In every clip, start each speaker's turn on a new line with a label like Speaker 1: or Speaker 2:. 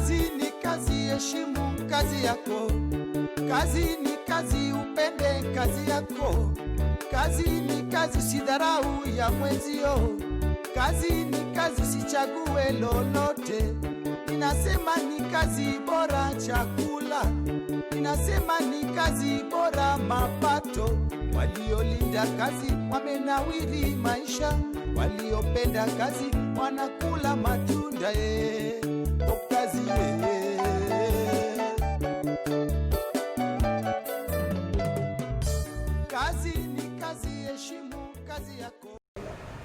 Speaker 1: Kazi ni kazi, heshimu kazi yako. Kazi ni kazi, upende kazi yako. Kazi ni kazi, usidharau ya mwenzio. Kazi ni kazi, usichague lolote. Ninasema ni kazi bora chakula, ninasema ni kazi bora mapato. Waliolinda kazi wamenawiri maisha, waliopenda kazi wanakula matunda. O kazi eh. Kazi ni kazi, heshimu kazi yako.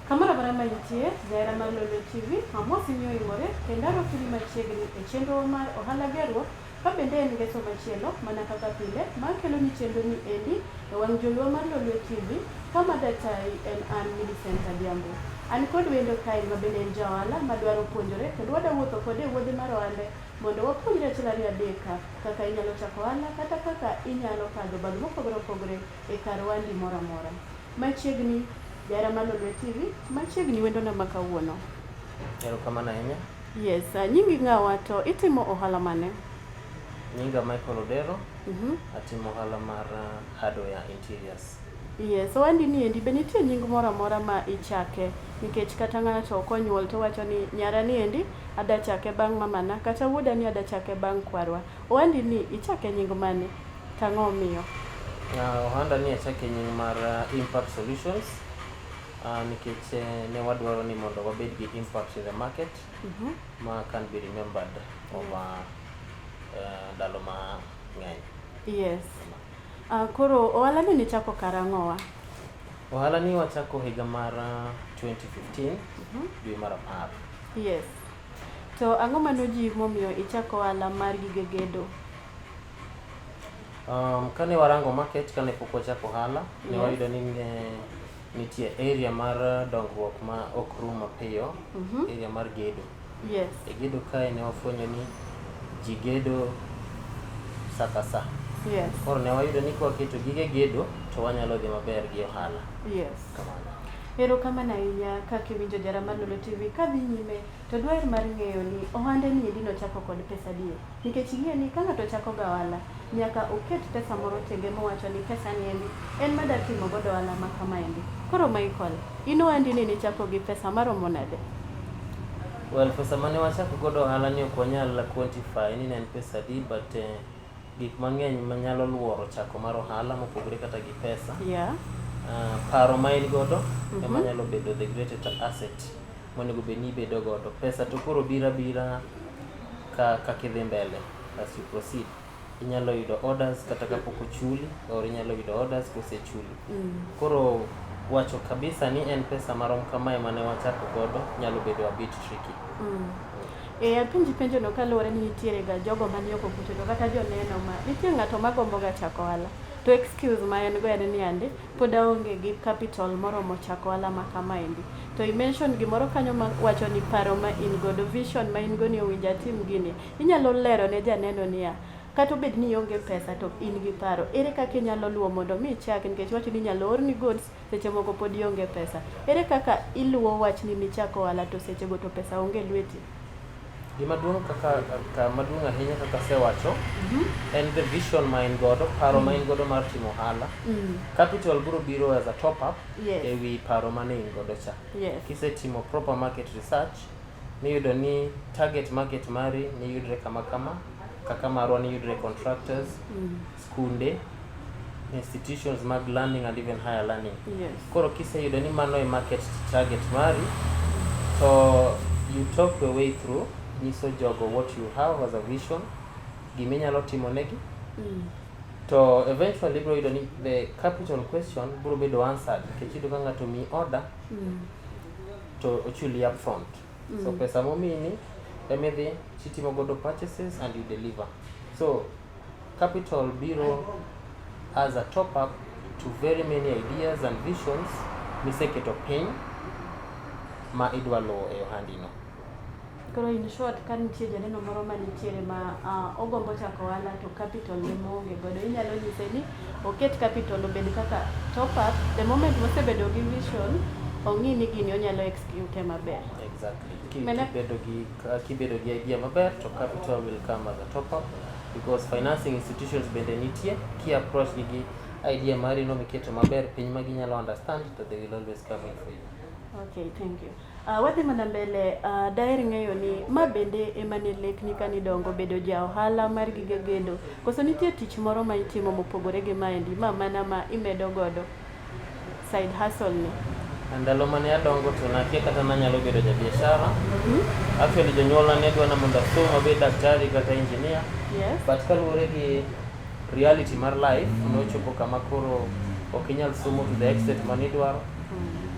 Speaker 2: Kamoro amora ma intie, jahera mar Lolwe TV, amosi ni oimore kendo arwakini machiegni e chenro mar ohala gerruok ka bende en ngeso machielo mana kaka pile ma keloni chenro ni endi e wang' jowiwa mar Lolwe TV kama datai en an Millicent Adhiambo. An kod wendo kae ma bende en ja ohala madwaro puonjore kendo wadwa wuotho kode e wuodhe mar ohande mondo wapuonjre achiel ariyo adek kaka inyalo chako ohala kata kaka inyalo kadho obadho mopogore opogore e kar ohandi moro amora. Machiegni, jahera mar Lolwe TV, machiegni wendona ma kawuono.
Speaker 3: Erokamano ahinya.
Speaker 2: Yes, nyingi ng'awa to itimo ohala mane?
Speaker 3: Nyinga Michael Odero. Atimo ohala mar hardware interiors.
Speaker 2: Yes, ohandi ni endi be nitie nying moro amora ma ichake nikech kata ng'ato ok onyuol to wacho ni nyara ni endi ada chake bang' mamana kata wuoda ni ada chake bang' kwarwa. Ohandi ni ichake nying mane? To ang'o omiyo?
Speaker 3: Ohanda ni achake nying mar Impact Solutions nikech ne wadwaro ni mondo wabed gi impact in the market ma can be remembered over ndalo mang'eny.
Speaker 2: Yes. Koro ohala ni nichako karang'o wa?
Speaker 3: Ohala ni wachako higa mar 2015 dwe mar 10.
Speaker 2: Yes. To ang'o manojiwi momiyo ichako ohala mar gige gedo?
Speaker 3: Kane warango market kane pok wachako ohala, ne wayudo ni ne nitie area mar dongruok ma ok rum mapiyo, area mar gedo. E gedo kae ne wafwenyo ni ji gedo sa ka sa. Koro ne wayudo ni kwaketo gige gedo to wanyalo dhi maber gi ohala. Kamano.
Speaker 2: Erokamano ahinya kaka iwinjo jara mar Lolwe TV kadhi nyime to dwaher mar ng'eyo ni ohande ni endi nochako kod pesa adier. Nikech ing'e ni ka ng'ato chako ga ohala, nyaka oket pesa moro tenge mowacho ni pesa ni endi en mada timo godo ohala ma kama endi. Koro Michael, in ohandi ni nichako gi pesa maromo nade?
Speaker 3: Well, pesa mane wachako godo ohala ni ok wanyal quantify ni ne en pesa adi, but gik mang'eny manyalo luoro chako mar ohala mopogore kata gi pesa. Paro ma in godo ema nyalo bedo the greatest asset monego bed ni ibedo godo. Pesa to koro biro abira ka kaka idhi mbele as you proceed. Inyalo yudo orders kata kapok ochuli or inyalo yudo orders kosechuli. Koro wacho kabisa ni en pesa marom kamae mane wachako godo nyalo bedo a bit tricky.
Speaker 2: E, apenji penjo no kaluwore ni nitiere ga jogo mani oko kucho to kata joneno ma nitie ng'ato magombo ga chako ohala to excuse ma en go en ni ande pod aonge gi capital moromo chako ohala ma kamaendi. To i mention gimoro kanyo ma wacho ni paro ma in godo, vision ma in go ni owinjo atim gini. Inyalo lero ne janeno niya, kata obed ni ionge pesa to in gi paro, ere kaka inyalo luwo mondo mi ichak nikech iwacho ni inyalo orni goods seche moko pod ionge pesa. Ere kaka iluwo wachni michako ohala to sechego to pesa onge e lweti?
Speaker 3: Gima duong' kaka kama duong' ahinya kaka asewacho en the vision ma in godo, paro ma in godo mar timo ohala. Capital biro biro as a top up e wi paro mane in godo cha. Kisetimo proper market research, miyudo ni target market mari ni yudre kama kama, kaka marwa ni yudre contractors, skunde, institutions mag learning and even higher learning. Koro kiseyudo ni mano e market target mari, to you talk your way through, nyiso jogo what you have as a vision, giminyalo timo negi, to eventually ibiro yudo ni the capital question biro bedo answered nikech iyudo ka ng'ato miyi order to ochuli up front. So pesa momiyi ni emidhi titimo godo purchases and you deliver. So capital biro as a top up to very many ideas and visions miseketo piny ma idwa luwo e ohandi no.
Speaker 2: Koro in short, ka nitie janeno moro ma nitiere ma ogombo chako ohala to capital ne maonge godo, inyalo nyise ni oket capital obed kaka top up, the moment mosebedo gi vision, ong'i ni gini onyalo execute maber.
Speaker 3: Exactly. Exactly. Kibedo gi idea maber to capital will come as a top up, because financing institutions bende nitie. Ki approach gi idea mari no miketo maber piny ma ginyalo understand, to they will always come in for you.
Speaker 2: Okay, thank you. Wadhi mana mbele. Daher ng'eyo ni ma bende ema ne lekni kanidongo, bedo ja ohala mar gige gedo, koso nitie tich moro ma itimo mopogore gi maendi, ma mana ma imedo godo side hustle ni?
Speaker 3: Ndalo mane adongo to nakia kata nanyalo bedo ja biashara. Actually, jonyuolna ne dwa na mondo asom abed daktari kata engineer. But kaluwore gi reality mar life, nochopo kama koro ok inyal somo to the extent manidwaro,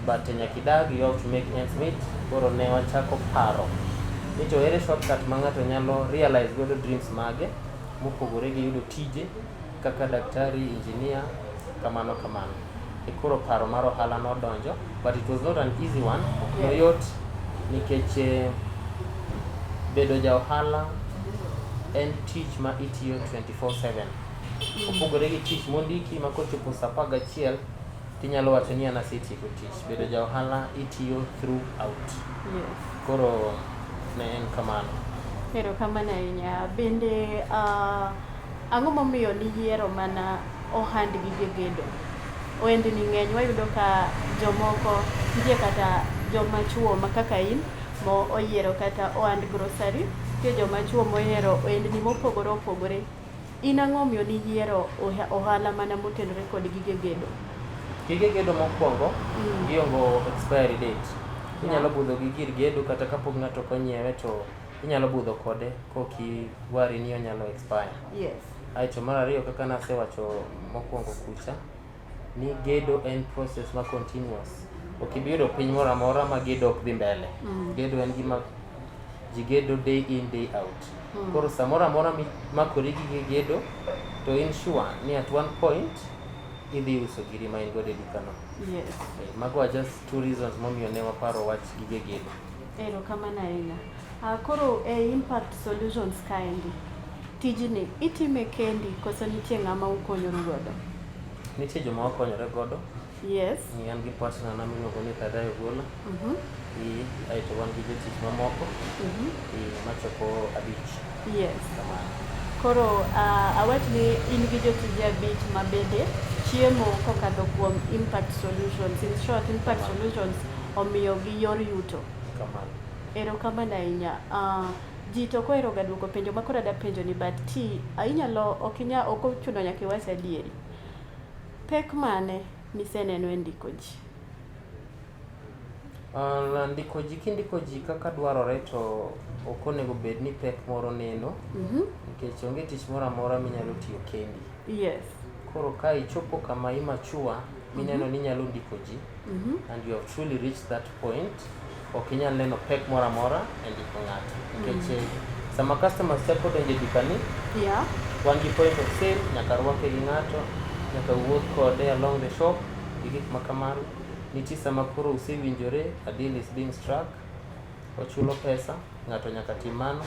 Speaker 3: but nyaka idag, you have to make ends meet. Koro ne wachako paro ni to ere shortcut ma ng'ato nyalo realize godo dreams mage mopogore gi yudo tije kaka daktari, engineer, kamano kamano. E koro paro mar ohala nodonjo, but it was not an easy one. Ok noyot nikech bedo ja ohala en tich ma itiyo 24/7. Opogore gi tich mondiki ma kochopo saa 11 tinyalo wacho ni an asetieko tich. Bedo ja ohala itiyo throughout. Koro ne en kamano.
Speaker 2: Erokamano ahinya. Bende ang'o momiyo niyiero mana ohand gige gedo? Ohendni ng'eny, wayudo ka jomoko nitie, kata joma chuo ma kaka in mo oyiero kata ohand grocery, nitie joma chuo moyiero ohendni mopogore opogore. In ang'o omiyo niyiero ohala mana motenore kod gige gedo?
Speaker 3: Gige gedo mokwongo giongo expiry date. Inyalo budho gi gir gedo kata kapok ng'ato ok onyiewe, to inyalo budho kode kok iwari ni onyalo expire. Aeto mar ariyo, kaka nasewacho mokwongo kucha, ni gedo en process ma continuous. Ok ibi yudo piny moro amora ma gedo ok dhi mbele. Gedo en gima ji gedo day in, day out. Koro samoro amora mimakori gi gige gedo, to in sure ni at one point idhi uso giri ma in godo e dukano. Mago are just two reasons momiyo ne waparo wach gige gedo.
Speaker 2: Erokamano ahinya. Koro e Impact Solutions kaendi, tijni itime kendi koso nitie ng'ama ukonyoru godo?
Speaker 3: Nitie joma wakonyore godo. Ni an gi partner na miluongo ni Thadayo Gola. Aeto wan gi jotich mamoko machopo 5. Kamano.
Speaker 2: Koro awach ni in gi jotije 5 ma bende chiemo kokadho kuom Impact Solutions. In short, Impact Solutions omiyo gi yor yuto.
Speaker 3: Kamano.
Speaker 2: Erokamano ahinya. Ji to ok ohero ga duoko penjo ma koro adwa penjo ni, but ti inyalo ok inya, ok ochuno nyaka iwach adieri. Pek mane miseneno e ndiko ji?
Speaker 3: Ndiko ji, kindiko ji kaka dwarore to ok onego bed ni pek moro neno, nikech onge tich moro amora minyalo tiyo kendi. Koro ka ichopo kama i mature mineno ni inyalo ndiko ji and you have truly reached that point, ok inyal neno pek moro amora e ndiko ng'ato. Nikech sama customers chako donjo e dukani, wan gi point of sale, nyaka rwake gi ng'ato, nyaka wuoth kode along the shop gi gik ma kamano. Nitie sama koro usewinjore, a deal is being struck, ochulo pesa, ng'ato nyaka tim mano.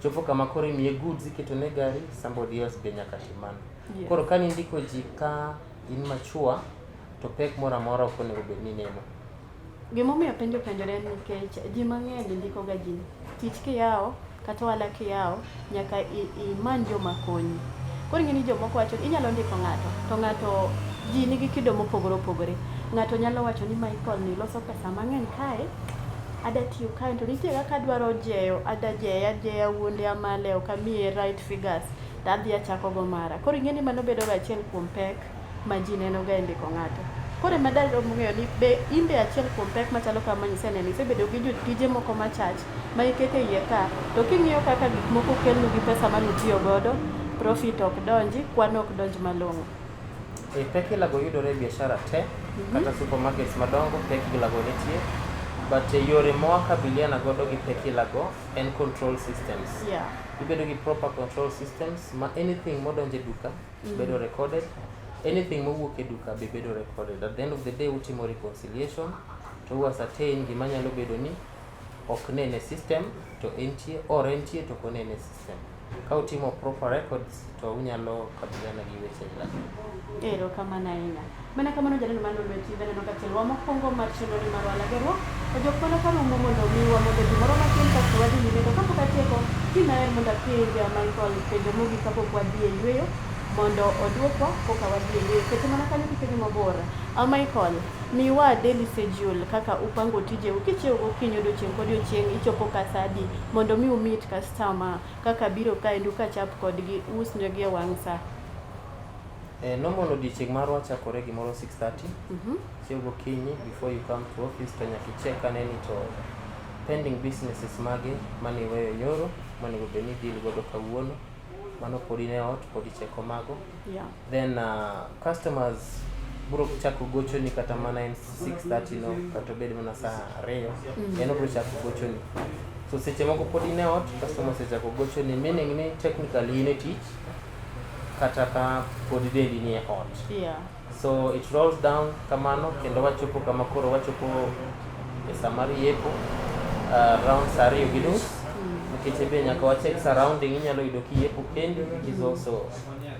Speaker 3: Chopo kama koro imiye goods iketone e gari, somebody else be nyaka tim mano. Koro ka nindiko ji ka in mature, to pek moro amora ok onego bed ni neno.
Speaker 2: Gimomiyo penjo penjore en nikech ji mang'eny ndiko ga ji. Tich kiyawo kata ohala kiyawo, nyaka imany joma konyi. Koro ing'e ni jomoko wacho inyalo ndiko ng'ato, to ng'ato ji nigi kido mopogore opogore. Ng'ato nyalo wacho ni Michael ni loso pesa mang'eny kae, ada tiyo kae to nitie kaka adwaro jeyo, ada jeya ajeya wuonde amale, ok amiye right figures, to adhi achako go mara. Koro ing'e ni mano bedo ga achiel kuom pek ma ji neno ga e ndiko ng'ato. Koro ema dagombo ng'eyo ni be in be achiel kuom pek machalo kama iseneno, isebedo gi jotije moko machach ma iketo e iye ka, to king'iyo kaka gik moko kelnu gi pesa manutiyo godo, profit ok donji, kwan ok donj malong'o.
Speaker 3: E pek ilago yudore e biashara te, kata supermarkets madongo pek ilago nitie, but yore ma wakabiliana godo gi pek ilago en control systems. Ibedo gi proper control systems ma anything modonjo e duka bedo recorded, anything mowuok e duka be bedo recorded. At the end of the day utimo reconciliation to u ascertain gima nyalo bedo ni ok nene system to entie, or entie to ok onene system. Ka utimo proper records to unyalo kabiliana gi weche aila.
Speaker 2: Erokamano ahinya. Mana kamano janeno mar Lolwe TV, aneno ka tielwa mokwongo mar chenro ni mar ohala gerruok ojok mana ka rumo mondo omiwa mondo gimoro matin kasto wadhi nyime. To kapok atieko, gima aher mondo apenj Michael penjo mogik kapok wadhi e yueyo mondo oduokwa koka wadhi e yueyo. Kete mana kanyo kik idhi mabor. Michael, miwa daily schedule kaka upango tijeu kichiew gokinyi odiochieng' kodiochieng' ichopo ka saa adi mondo mi u meet customer kaka biro kaendi ukachap kodgi uusnegi e wang' saa.
Speaker 3: Normal odiochieng' marwa chakore gimoro 6:30. Chiew gokinyi before you come to office to nyaka icheck ane ni to pending businesses mage mane iweyo nyoro monego bed ni deal godo kawuono. Mano pod in e ot, pod icheko mago. Then customers biro chako gochoni kata mana en 6:30 no, kata obed mana saa 2, en obiro chako gochoni. So seche moko pod in e ot, customer osechako gochoni, meaning ni technically in e tich kata ka pod dendi ni e ot. So it rolls down kamano kendo wachopo kama koro wachopo e saa mar yepo around saa 2:30, nikech be nyaka wacheck surrounding. Inyalo yudo kiyepo kendi, which is also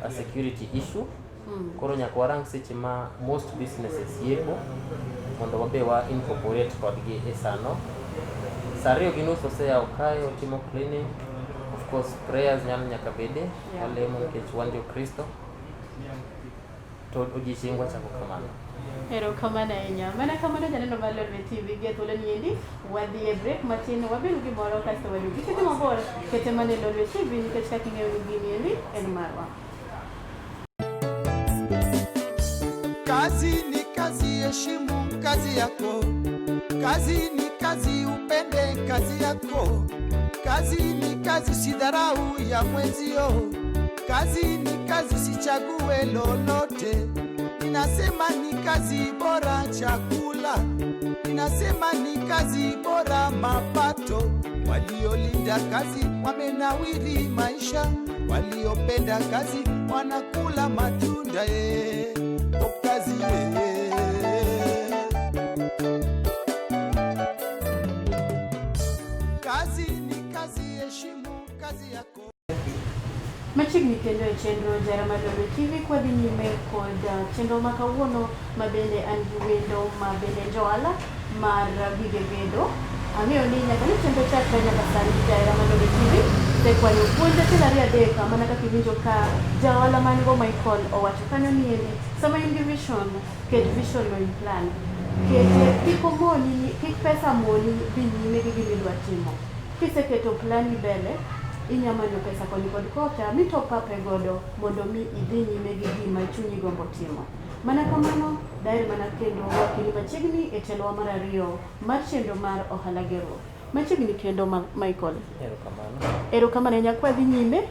Speaker 3: a security issue. Koro nyaka warang seche ma most businesses yepo mondo wabe wa incorporate kodgi e sano. Saa 2:30 oseyawo kae, otimo cleaning. Of course prayers nyalo nyaka bede, walemo nikech wan jo Kristo. To odiochieng' wachako kamano.
Speaker 2: Erokamano ahinya. Mana kamano janeno mar Lolwe TV, gi e thuolo ni endi wadhi e break matin, wabiro gimoro kasto waduogi. Kik idhi mabor, kete mana e Lolwe TV nikech kaka ing'eyo ni gini endi en marwa.
Speaker 1: Kazi ni kazi, heshimu kazi yako. Kazi ni kazi, upende kazi yako. Kazi ni kazi, sidharau ya mwenzio. Kazi ni kazi, sichague lolote. Ninasema ni kazi bora chakula, ninasema ni kazi bora mapato. Waliolinda kazi wamenawiri maisha, waliopenda kazi wanakula matunda. O kazi ye. Kazi ni kazi, heshimu kazi yako.
Speaker 2: Machiegni kendo e chenro Jara mar Lolwe TV kwadhi nyime kod chenro ma kawuono ma bende an gi wendo ma bende en johala mar gige gedo. Ang'eyo ni nyaka ni chenro chakre nyaka sani Jahera mar Lolwe TV osekwanyo puonj achiel ariyo adek mana kaka iwinjo ka jaohala man go Michael owacho kanyo ni endi sama in gi vision, ket vision no in plan. Kete kik omoni, kik pesa moni dhi nyime gi gima idwa timo. Kiseketo plan ni mbele, inya manyo pesa koni kod kocha mi top up e godo mondo mi idhi nyime gi gima chunyi gombo timo. Mana kamano, daher mana kendo wakeli machiegni e telowa mar ariyo mar chenro mar ohala gerruok. Machiegni kendo ma Michael.
Speaker 3: Erokamano.
Speaker 2: Erokamano ahinya. Kwadhi nyime,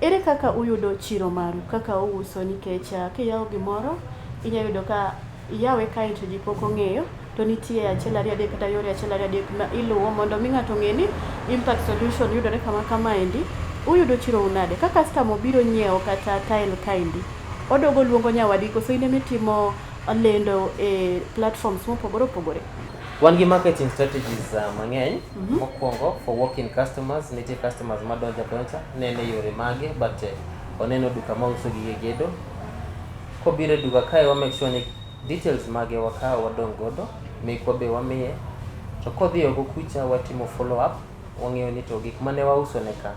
Speaker 2: ere kaka uyudo chiro maru kaka uuso? Nikech kiyawo gimoro inya yudo ka iyawe kae to ji pok ong'eyo, to nitie achiel ariyo adek kata yore achiel ariyo adek ma iluwo mondo mi ng'ato ong'e ni Impact Solution yudore kama kamaendi. Uyudo chiro nade ka customer obiro nyiewo kata tile kaendi, odogo luongo nyawadgi koso in emitimo lendo e platforms mopogore opogore?
Speaker 3: Wan gi marketing strategies mang'eny. Mokwongo, for walk-in customers, nitie customers madonjo adonja nene yore mage, but oneno duka mauso gige gedo. Kobiro e duka kae, wa make sure ni details mage wakawo, wadong' godo mekwa be wamiye. To kodhi oko kucha, watimo follow up, wang'iyo ni to gik mane wauso ne ka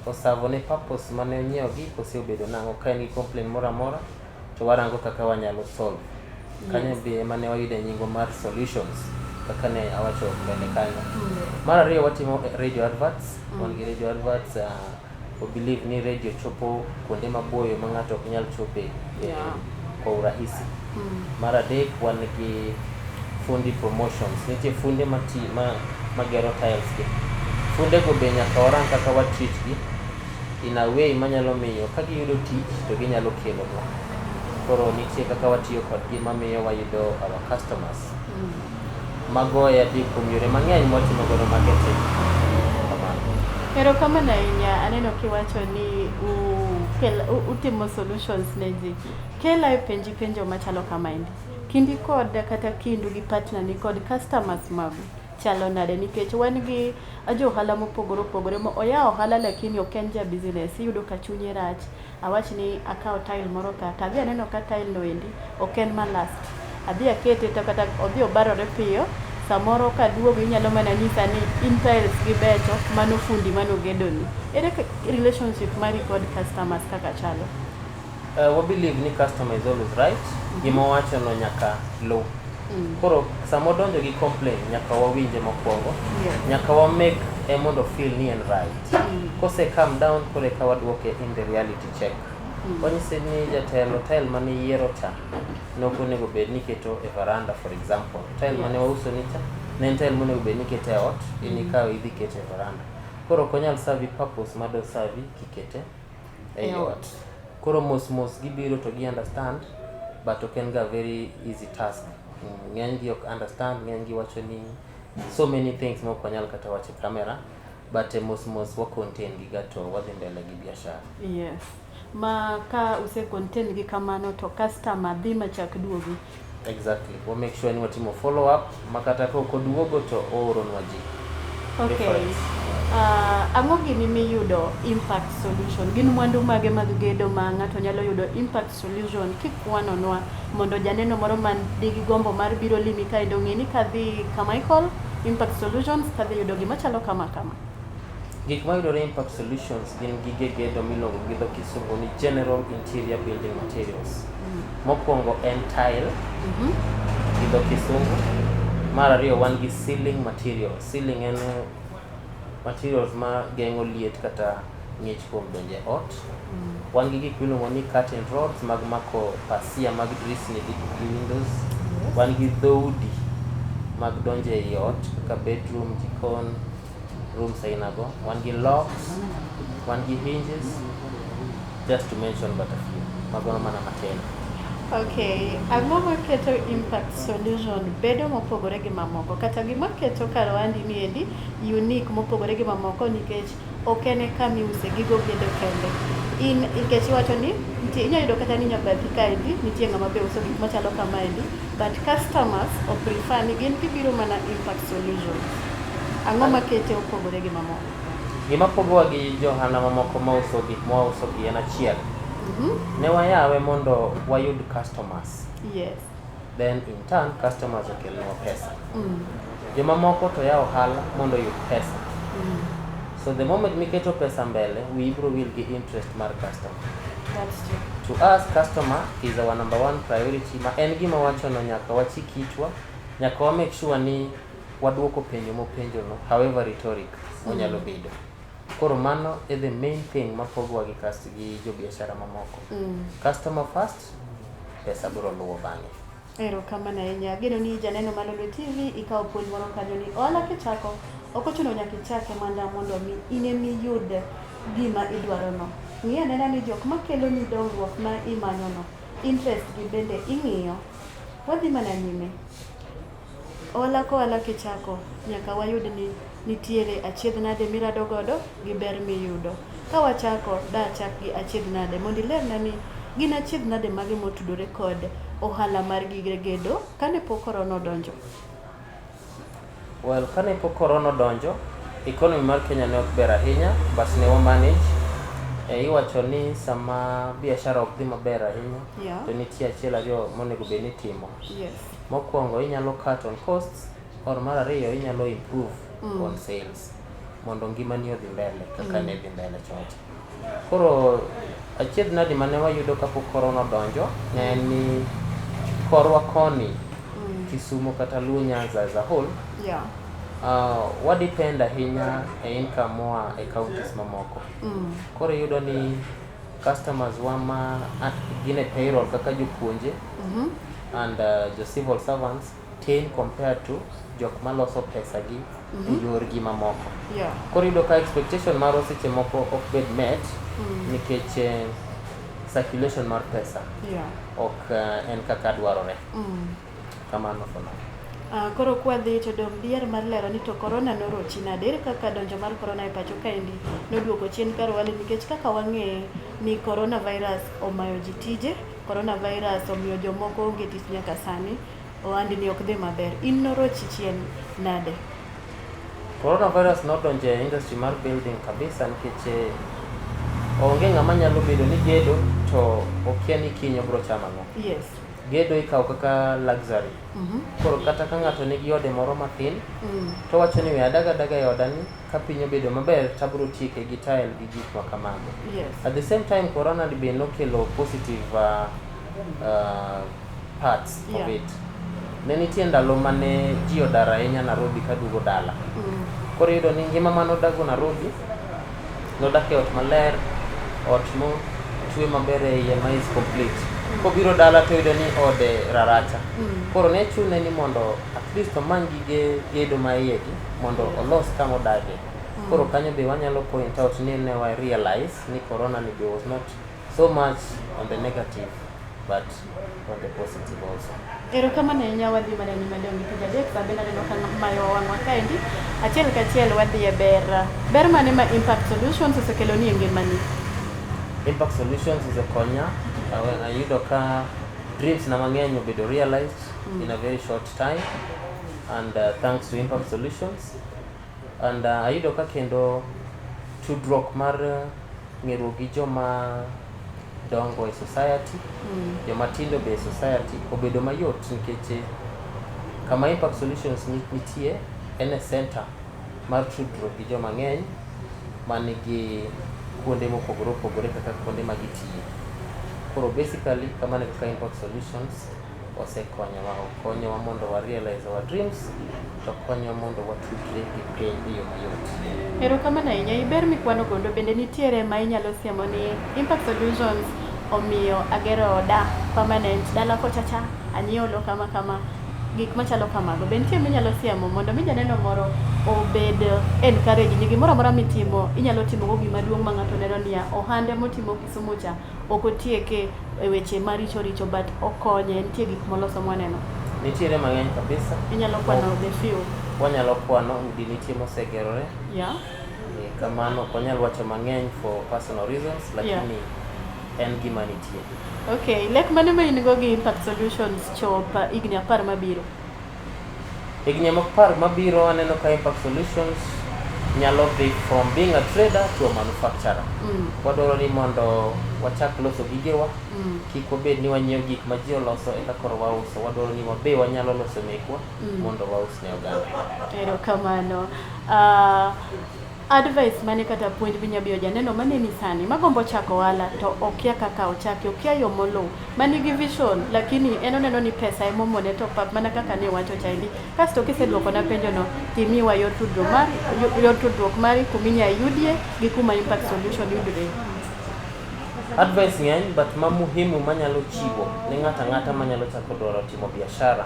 Speaker 3: osavo ne purpose mane onyiewo gi kose obedo nang'o. Ka en gi complaint moro amora to warango kaka wanyalo solve kanyo. Be ema ne wayude nyingwa mar solutions kaka ne awacho mbele kanyo. Mar ariyo, watimo radio adverts. Wan gi radio adverts. We believe ni radio chopo kuonde maboyo ma ng'ato ok nyal chope kwa urahisi. Mar adek, wan gi fundi promotions. Nitie funde mati ma magero tiles gi. Fundego be nyaka warang kaka wa treat gi in a way manyalo miyo ka giyudo tich to ginyalo kelonwa. Koro nitie kaka watiyo kodgi mamiyo wayudo our customers. Mago e adek kuom yore mang'eny mwatimo godo marketing. Kamano.
Speaker 2: Erokamano ahinya. Aneno kiwacho ni utimo solutions ne ji. Kela e penji penjo machalo kamaendi. Kindi kod kata kindu gi partner ni kod customers magu. chalo nade nikech wan gi jo ohala mopogore opogore ma oyawo ohala lakini ok en ja business iyudo ka chunye rach awach ni akawo tile moro ka to adhi aneno ka tile no endi ok en ma last adhi akete to kata odhi obarore piyo samoro kaduogo inyalo mana nyisa ni in tiles gi becho mano fundi manogedoni ere relationship mari kod customers kaka chalo?
Speaker 3: Wa believe ni customer is always right. Gima owacho no nyaka luw. Koro sama odonjo gi complain nyaka wawinje mokwongo. Nyaka wa make e mondo feel ni en right. Kose calm down koro eka waduoke in the reality check. Wanyise ni jatelo tile mane iyiero cha ne ok onego bed ni iketo e veranda, for example. Tile mane wauso ni cha ne en tile monego bed ni ikete e ot, in ikawe idhi ikete e veranda. Koro ok onyal serve purpose mado serve kikete ei
Speaker 2: E
Speaker 3: ot.
Speaker 2: Ot.
Speaker 3: Koro mos mos gibiro to gi understand, but ok en ga very easy task. Ng'eny gi ok understand, ng'eny gi wacho ni so many things ma ok wanyal kata wacho e camera, but mos mos wa contain gi ga to wadhi mbele gi biashara.
Speaker 2: Yes. Ma ka use contain gi kamano to customer dhi machak duogi.
Speaker 3: Exactly. Wa make sure ni watimo follow up ma kata ka ok oduogo to ooronwa ji. Reference.
Speaker 2: Ang'o gini miyudo Impact Solution? Gin mwandu mage mag gedo ma ng'ato nyalo yudo Impact Solution kikwanonwa mondo janeno moro man nigi gombo mar biro limi kaendi ong'e ni kadhi Kamichael Impact Solutions tadhi yudo gima chalo kama kama.
Speaker 3: Gik mayudore Impact Solutions gin gige gedo miluongo gi dho Kisungu ni general interior building materials. Mokwongo en tile gi dho Kisungu. Mar ariyo wan gi ceiling material. Ceiling en materials ma geng'o liet kata ng'ich kuom donjo e ot. Wan gi gik miluongo ni curtain rods mag mako pasia mag drisni gi windows. Wan gi dhoudi mag donjo ei ot kaka bedroom, jikon, rooms aina go. Wan gi locks, wan gi hinges, just to mention but a few. Mago mana matin.
Speaker 2: Okay, ang'o maketo Impact Solution bedo mopogore gi mamoko kata gima keto kar ohandi ni endi unique mopogore gi mamoko nikech ok en e kama iuse gigo gedo kende. In nikech iwacho ni nitie inyalo yudo kata ni nyabathi kaendi nitie ng'ama be uso gik machalo kamaendi, but customers o prefer ni gin gibiro mana Impact Solution. Ang'o makete opogore gi mamoko?
Speaker 3: Gima pogowa gi johala mamoko mauso gik mwauso gi en achiel. Ne wayawe mondo wayud customers. Then in turn customers okelnwa pesa. Jomamoko to yawo ohala mondo oyud pesa. So the moment miketo pesa mbele, wiyi biro wil gi interest mar customer.
Speaker 2: That's true.
Speaker 3: To us, customer is our number one priority ma en gima wachono nyaka wachik itwa, nyaka wa make sure ni waduoko penjo mopenjono, however rhetoric onyalo bedo. Koro mano e the main thing mapogowa gi gi jobiashara mamoko. Customer first, pesa biro luwo bang'e.
Speaker 2: Erokamano ahinya. Ageno ni janeno mar Lolwe TV ikawo puonj moro kanyo ni ohala kichako ok ochuno nyaka ichake mana mondo mi in emiyud gima idwarono. Ng'i anena ni jok makeloni dongruok ma imanyono, interest gi bende ing'iyo. Wadhi mana nyime. Ohala kohala kichako, nyaka wayud ni nitiere achiedh nade mirado godo gi ber miyudo. Ka wachako, da achak gi achiedh nade mondo ilerna ni gin achiedh nade mage motudore kod ohala mar gige gedo kane pok korona odonjo.
Speaker 3: Well, kane pok korona odonjo, economy mar Kenya ne ok ber ahinya, but ne wa manage. Iwacho ni sama biashara ok dhi maber ahinya, to nitie achiel ariyo monego bed ni itimo. Mokwongo inyalo cut on costs, or mar ariyo inyalo improve on sales mondo ngimani odhi mbele kaka ne dhi mbele chon. Koro achiedh nade mane wayudo kapok korona odonjo ne en ni korwa koni Kisumu kata Luo Nyanza as a whole wa depend ahinya e income moa e counties mamoko. Koro iyudo ni customers wa ma gin e payroll kaka jopuonje and jo civil servants tin compared to jok maloso pesa gi e yorgi mamoko. Koro iyudo ka expectation marwa seche moko ok bed met nikech circulation mar pesa ok en kaka dwarore. Kamano for now.
Speaker 2: Koro kwadhi to dong' dier mar lero ni to korona norochi nade? Ere kaka donjo mar korona e pacho kaendi noduoko chien kar ohala nikech kaka wang'eye ni coronavirus omayo ji tije, coronavirus omiyo jomoko onge tich nyaka sani, ohandni ok dhi maber. In norochi chien nade?
Speaker 3: Coronavirus nodonjo e industry mar building kabisa nikech onge ng'ama nyalo bedo ni gedo to okia ni kiny obiro chamo ang'o. Gedo ikawo kaka luxury. Koro kata ka ng'ato nigi ode moro mathin, to wacho ni we adag adaga e odani, ka piny obedo maber to abiro tieke gi tile gi gik ma kamago. At the same time, corona be nokelo positive parts of it. Ne nitie ndalo mane ji odar ahinya Nairobi kaduogo dala. Koro iyudo ni ngima manodago Nairobi, nodak e ot maler, ot motwe maber e iye ma is complete. Kobiro dala to oyudo ni ode raracha. Koro ne chune ni mondo at least omany gige gedo ma iye gi mondo olos kama odage. Koro kanyo be wanyalo point out ni ne wa realize ni corona ni be was not so much on the negative but on the positive also.
Speaker 2: Erokamano ahinya. Wadhi mana nyime dong' gi tij adek sa bende aneno ka mayo wang'wa kaendi achiel kachiel. Wadhi e ber. Ber mane ma Impact Solutions osekeloni e ngimani?
Speaker 3: Impact Solutions osekonya ayudo ka dreams na mang'eny obedo realized in a very short time and thanks to Impact Solutions. And ayudo ka kendo tudruok mar ng'eruok gi joma dongo e society, joma tindo be e society obedo mayot nikech kama Impact Solutions nitie en e center mar tudruok gi joma ng'eny manigi kuonde mopogore opogore kaka kuonde ma gitiye. Koro basically kamano e kaka Impact Solutions osekonyowa. Okonyowa mondo wa realize our dreams, to okonyowa mondo watudre gi piny e yo mayot.
Speaker 2: Erokamano ahinya. Iber mikwano gondo bende nitiere ma inyalo siemo ni Impact Solutions omiyo agero oda permanent dala kochacha anyiewo lo kama kama, gik machalo kamago be nitie minyalo siemo mondo mi janeno moro obed encourage ni gimoro amora mitimo inyalo timogo gima duong' ma ng'ato neno niya ohande motimo Kisumu cha ok otieke e weche maricho richo, but okonye, nitie gik moloso mwaneno.
Speaker 3: Nitiere mang'eny kabisa.
Speaker 2: Inyalo kwano the few?
Speaker 3: Wanyalo kwano udi nitie mosegerore. Kamano ok wanyal wacho mang'eny for personal reasons, lakini en gima nitie.
Speaker 2: Okay, lek mane ma in go gi Impact Solutions chop higni 10 mabiro?
Speaker 3: Higni 10 mabiro aneno ka Impact Solutions nyalo dhi from being a trader to a manufacturer. Wadwaro ni mondo wachak loso gigewa, kik wabed ni wanyiewo gik ma ji oloso eka koro wauso. Wadwaro ni wabe wanyalo loso mekwa mondo waus ne oganda.
Speaker 2: Erokamano. Advice mane kata puonj minya miyo janeno maneni sani magombo chako ohala to okia kaka ochaki, okia yo moluw, manigi vision lakini en oneno ni pesa emomone top up mana kaka ne wacho chaendi? Kasto kiseduokona penjono, timiwa yor tudruok mari, yor tudruok mari kuminya yudie gi kuma Impact Solution yudre.
Speaker 3: Advice ng'eny, but ma muhimu manyalo chiwo ne ng'ato ang'ata manyalo chako dwaro timo biashara: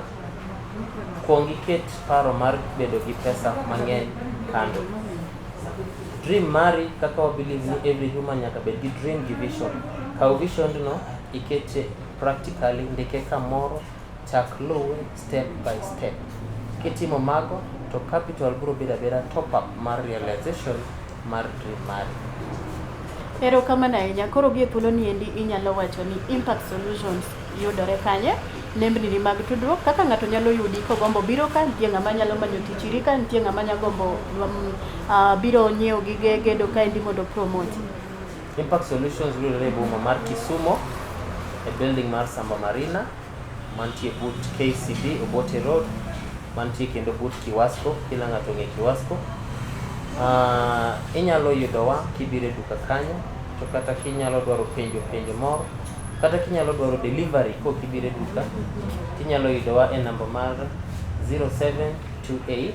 Speaker 3: kuong iket paro mar bedo gi pesa mang'eny kando. Dream mari, kaka wa believe ni every human nyaka bed gi dream gi vision, kaw vision no ikete practically, ndike kamoro, chak luwe step by step. Kitimo mago to capital biro bedo abeda top up mar realization mar dream mari.
Speaker 2: Erokamano ahinya. Koro gi e thuolo ni endi inyalo wacho ni Impact Solutions yudore kanye, nembni ni mag tudruok, kaka ng'ato nyalo yudi kogombo biro ka, nitie ng'ama nyalo manyo tich iri ka, nitie ng'ama nyalo gombo biro nyiewo gige gedo kaendi mondo promote.
Speaker 3: Impact Solutions yudore e boma mar Kisumo e building mar Samba Marina mantie but KCB, Obote Road, mantie kendo but Kiwasco. Kila ng'ato ong'e Kiwasco. Inyalo yudowa kibiro e duka kanyo, to kata kinyalo dwaro penjo penjo moro, kata kinyalo dwaro delivery kok ibiro e duka, tinyalo yudowa e namba mar 0728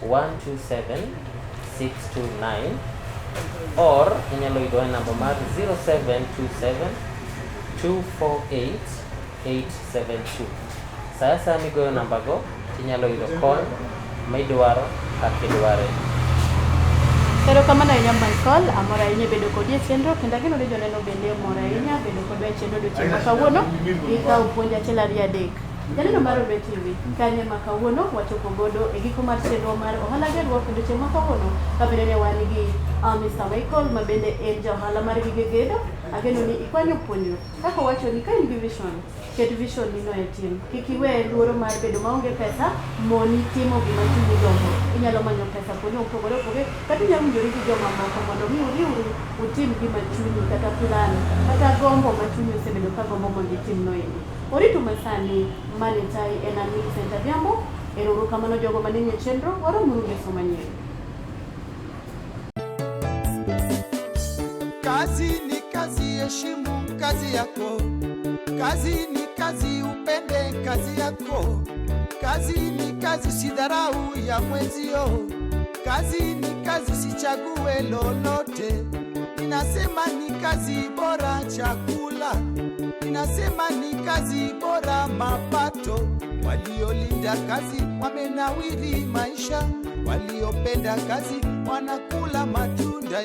Speaker 3: 127 629 or inyalo yudowa e namba mar 0727 248 872. Sa asaya migoyo nambago tinyalo yudo kony ma idwaro kaka idware.
Speaker 2: Erokamano ahinya, Michael, amor ahinya bedo kodi e chenro kendo ageno ni joneno bende omor ahinya bedo kodwa e chenro odiochieng' ma kawuono. Gikawo puonj achiel ariyo adek. Janeno mar Rombe TV, kanye ma kawuono wachopo godo e giko mar chenro mar ohala gerruok odiochieng' ma kawuono ka bende ne wan gi Mr. Michael ma bende en ja ohala mar gige gedo. Ageno ni ikwanyo puonjruok. Kaka owacho ni ka in gi vision, ket vision ni no e tim. Kik iwe luoro mar bedo maonge pesa moni timo gima chunyi gombo. Inyalo manyo pesa kuonde mopogore opogore kata inyalo winjori gi jomamoko mondo mi uriwru utim gima chunyi kata plan kata gombo ma chunyi osebedo ka gombo mondo itim no endi. Orito masani mane tai en an Millicent Adhiambo. Ero uru kamano jogo mane nie chenro, waromuru ngeso manyien.
Speaker 1: Kazi ni kazi, heshimu kazi yako. Kazi ni kazi, upende kazi yako. Kazi ni kazi, usidharau ya mwenzio. Kazi ni kazi, usichague lolote. Ninasema ni kazi bora chakula, ninasema ni kazi bora mapato. Waliolinda kazi wamenawiri maisha, waliopenda kazi wanakula matunda.